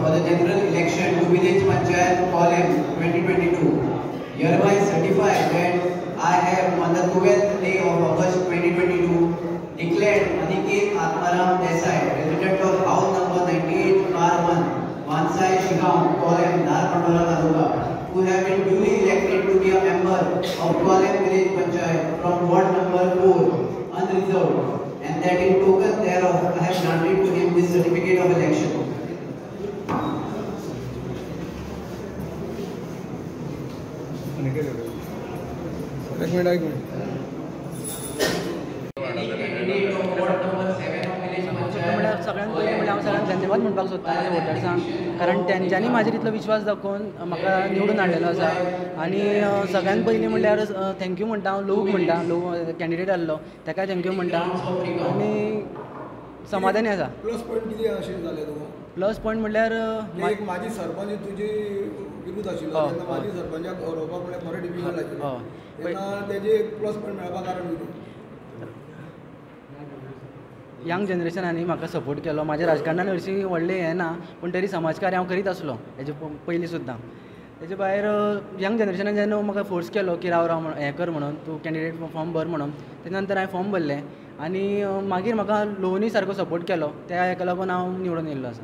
for the general election to Village Panchayat Collem 2022. Hereby certify that I have on the 12th day of August 2022 declared Aniket Atmaram Desai, resident of house number 98/1, Vansai, Shigaon, Collem, Dharbandora Taluka, who have been duly elected to be a member of Collem Village Panchayat from ward number 4, unreserved, and that in token thereof I have granted to him this certificate of election. एक minute, एक minute. म्हणल्यार सगळ्यांत पयलीं म्हणल्यार हांव सगळ्यांक धन्यवाद म्हणपाक सोदता म्हाज्या वोटर्सांक, कारण तेंच्यांनी म्हाजेर इतलो विश्वास दाखोवन म्हाका निवडून हाडलेलो आसा. आनी सगळ्यांत पयलीं म्हणल्यार thank you म्हणटा हांव लोक म्हणटा, लोक कॅन्डिडेट आहलो तेकाय thank you म्हणटा आनी समाधानी आसा. प्लस पॉयंट कितें अशें जालें तुका? प्लस पॉयंट म्हणल्यार एक माजी सरपंच तुजे विरुद्ध आशिल्लो तेन्ना माजी सरपंचाक हरोवपाक म्हणल्यार बरें डिफिकल्ट आशिल्लें, तेन्ना तेजे एक प्लस पॉयंट मेळपाक कारण कितें? यंग जनरेशनांनी म्हाका सपोर्ट केलो. म्हाज्या राजकारणान हरशीं व्हडलें हें ना, पूण तरी समाजकार्य हांव करीत आसलो हेजे पयलीं सुद्दां. तेजे भायर यंग जनरेशनान जेन्ना म्हाका फोर्स केलो की राव राव हें कर म्हणून, तूं कॅन्डिडेट फॉर्म भर म्हणून, तेजे नंतर हांवें फॉर्म भरलें आनी मागीर म्हाका लोवनूय सारको सपोर्ट केलो, त्या हेका लागून हांव निवडून येयल्लो आसा.